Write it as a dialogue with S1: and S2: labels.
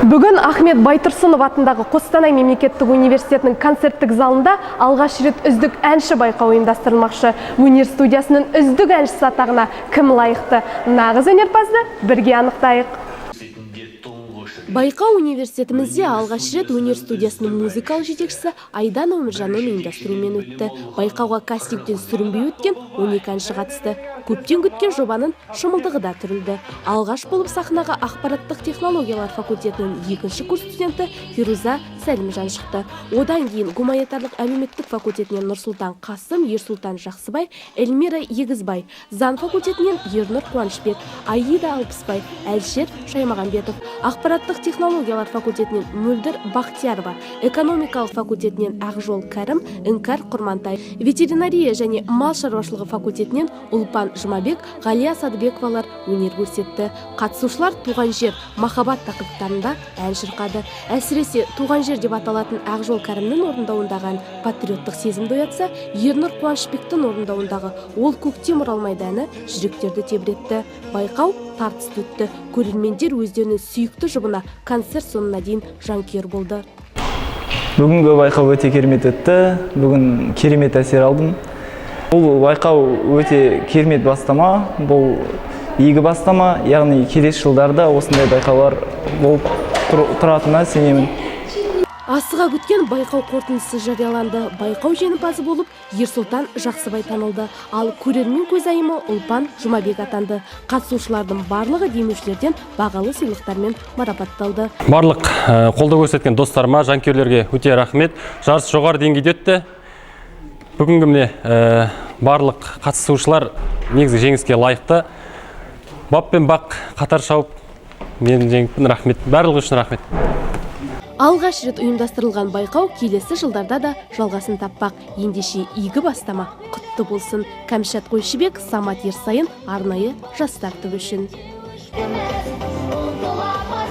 S1: Бүгін Ахмет Байтұрсынов атындағы Қостанай мемлекеттік университетінің концерттік залында алғаш рет «Үздік әнші» байқауы ұйымдастырылмақшы. Өнер студиясының үздік әншісі атағына кім лайықты? Нағыз өнерпазды бірге анықтайық. Байқау университетімізде алғаш рет өнер студиясының музыкалық жетекшісі Айдана Өміржанның ұйымдастыруымен өтті. Байқауға кастингтен сүрінбей өткен 12 әнші қатысты. Көптен күткен жобаның шымылдығы да түрілді. Алғаш болып сахнаға ақпараттық технологиялар факультетінің екінші курс студенті Фируза Сәлімжан шықты. Одан кейін гуманитарлық әлеуметтік факультетінен Нұрсұлтан Қасым, Ерсұлтан Жақсыбай, Эльмира Егізбай, заң факультетінен Ернұр Қуанышбек, Аида Алпысбай, Әлшер Шаймағанбетов, ақпараттық технологиялар факультетінен Мөлдір Бақтиярова, экономикалық факультетінен Ақжол Кәрім, Іңкәр Құрмантай, ветеринария және мал шаруашылығы факультетінен Ұлпан Жұмабек, Ғалия Садыбековалар өнер көрсетті. Қатысушылар туған жер, махаббат тақырыптарында ән шырқады. Әсіресе «Туған жер» деп аталатын Ақжол Кәрімнің орындауындағы ән патриоттық сезімді оятса, Ернұр Қуанышбектің орындауындағы «Ол көктем оралмайды» әні жүректерді тебіретті. Байқау тартысты өтті. Көрермендер өздерінің сүйікті жұбына концерт соңына дейін жанкүйер болды.
S2: Бүгінгі байқау өте керемет өтті. Бүгін керемет әсер алдым. Бұл байқау өте керемет бастама, бұл игі бастама, яғни келесі жылдарда осындай байқаулар болып тұратынына сенемін.
S1: Асыға күткен байқау қорытындысы жарияланды. Байқау жеңімпазы болып Ерсұлтан Жақсыбай танылды. Ал көрермен көзайымы Ұлпан Жұмабек атанды. Қатысушылардың барлығы демеушілерден бағалы сыйлықтармен марапатталды.
S3: Барлық қолдау көрсеткен достарыма, жанкүйерлерге өте рахмет. Жарыс жоғары деңгейде өтті. Бүгінгі міне барлық қатысушылар негізгі жеңіске лайықты. Бап пен бақ қатар шауып, мен жеңіппін. Рахмет, барлығы үшін рахмет.
S1: Алғаш рет ұйымдастырылған байқау келесі жылдарда да жалғасын таппақ. Ендеше, игі бастама құтты болсын. Кәмшат Қойшыбек, Самат Ерсайын, арнайы «Жастар ТВ» үшін.
S4: Ұмтыламын.